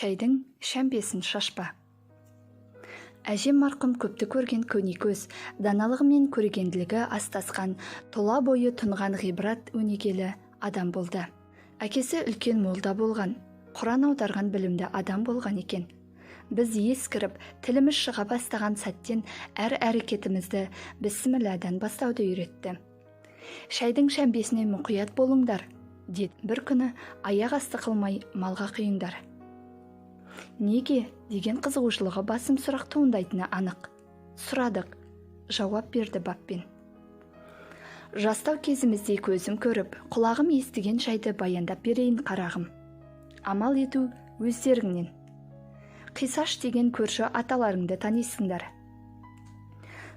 Шайдың шәмпесін шашпа. Әжем марқұм көпті көрген көнекөз, даналығы мен көрегенділігі астасқан, тұла бойы тұнған ғибрат өнегелі адам болды. Әкесі үлкен молда болған, Құран аударған білімді адам болған екен. Біз ескіріп, тіліміз шыға бастаған сәттен әр әрекетімізді бісмілладан бастауды үйретті. Шайдың шәмбесіне мұқият болыңдар, деді бір күні, аяқ асты қылмай малға құйыңдар. Неге деген қызығушылығы басым сұрақ туындайтыны анық. Сұрадық, жауап берді баппен. Жастау кезімізде көзім көріп, құлағым естіген жайды баяндап берейін, қарағым. Амал ету өздеріңнен. Қисаш деген көрші аталарыңды танисыңдар.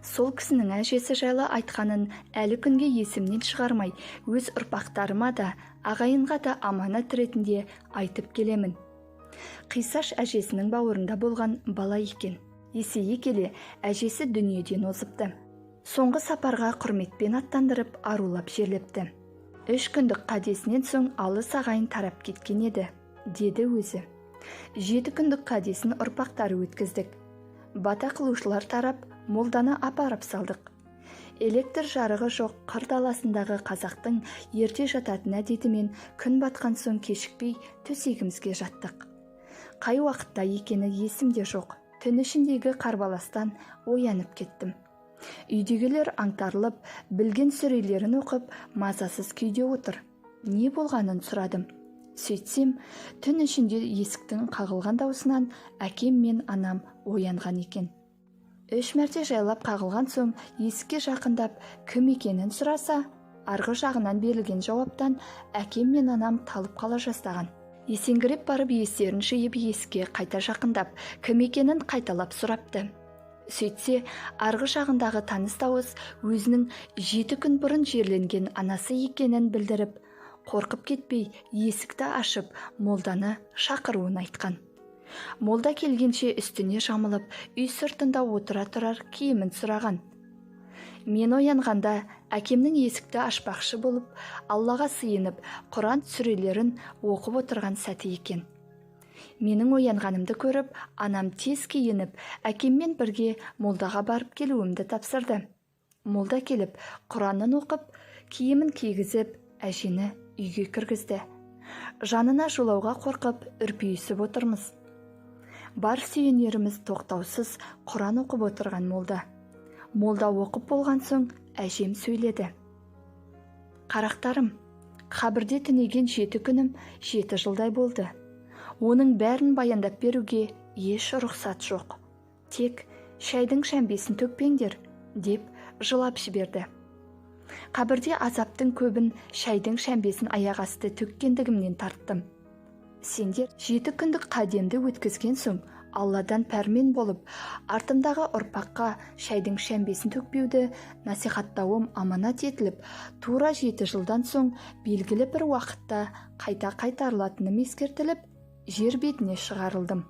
Сол кісінің әжесі жайлы айтқанын әлі күнге есімнен шығармай, өз ұрпақтарыма да, ағайынға да аманат ретінде айтып келемін. Қисаш әжесінің бауырында болған бала екен. Есейе келе әжесі дүниеден озыпты. Соңғы сапарға құрметпен аттандырып, арулап жерлепті. 3 күндік қадесінен соң алыс ағайын тарап кеткен еді, деді өзі. 7 күндік қадесін ұрпақтары өткіздік. Бата қылушылар тарап, молданы апарып салдық. Электр жарығы жоқ қыр даласындағы қазақтың ерте жататын әдетімен күн батқан соң кешікпей төсегімізге жаттық. Қай уақытта екені есімде жоқ, түн ішіндегі қарбаластан оянып кеттім. Үйдегілер аңтарылып, білген сүрелерін оқып, мазасыз күйде отыр. Не болғанын сұрадым. Сөйтсем, түн ішінде есіктің қағылған даусынан әкем мен анам оянған екен. 3 мәрте жайлап қағылған соң есікке жақындап кім екенін сұраса, арғы жағынан берілген жауаптан әкем мен анам талып қала жаздаған. Есеңгіреп барып естерін жиып, есікке қайта жақындап, кім екенін қайталап сұрапты. Сөйтсе, арғы жағындағы таныс дауыс өзінің 7 күн бұрын жерленген анасы екенін білдіріп, қорқып кетпей есікті ашып, молданы шақыруын айтқан. Молда келгенше үстіне жамылып, үй сыртында отыра тұрар киімін сұраған. Мен оянғанда әкемнің есікті ашпақшы болып, Аллаға сыйынып, Құран сүрелерін оқып отырған сәті екен. Менің оянғанымды көріп, анам тез киініп, әкеммен бірге молдаға барып келуімді тапсырды. Молда келіп, Құранын оқып, киімін кигізіп, әжені үйге кіргізді. Жанына жолауға қорқып, үрпиісіп отырмыз. Бар сүйенеріміз тоқтаусыз Құран оқып отырған молда. Молда оқып болған соң әжем сөйледі. Қарақтарым, қабірде түнеген 7 күнім 7 жылдай болды. Оның бәрін баяндап беруге еш рұқсат жоқ. Тек шайдың шәмбесін төкпеңдер, деп жылап жіберді. Қабірде азаптың көбін шайдың шәмбесін аяқ асты төккендігімнен тарттым. Сендер 7 күндік қадемді өткізген соң Алладан пәрмен болып, артымдағы ұрпаққа шайдың шәмбесін төкпеуді насихаттауым аманат етіліп, тура 7 жылдан соң белгілі бір уақытта қайта қайтарылатыным ескертіліп, жер бетіне шығарылдым.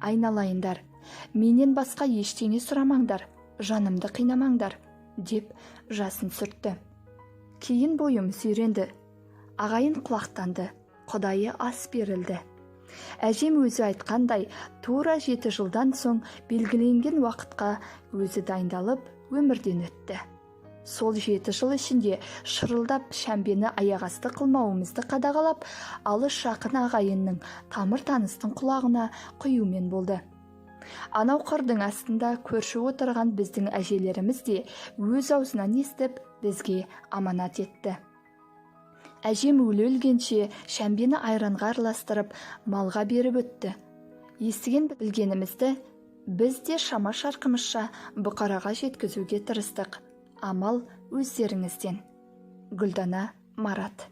Айналайындар, менен басқа ештеңе сұрамаңдар, жанымды қинамаңдар, деп жасын сүртті. Кейін бойым сүйренді, ағайын құлақтанды, құдайы ас берілді. Әжем өзі айтқандай, тура 7 жылдан соң белгіленген уақытқа өзі дайындалып, өмірден өтті. Сол 7 жыл ішінде шырылдап шәмбені аяғасты қылмауымызды қадағалап, алыс жақын ағайынның, тамыр таныстың құлағына құюмен болды. Анау қырдың астында көрші отырған біздің әжелеріміз де өз аузынан естіп, бізге аманат етті. Әжем өле өлгенше шәмбені айранға араластырып, малға беріп өтті. Естіген білгенімізді біз де шама шарқымызша бұқараға жеткізуге тырыстық. Амал өздеріңізден. Гүлдана Марат.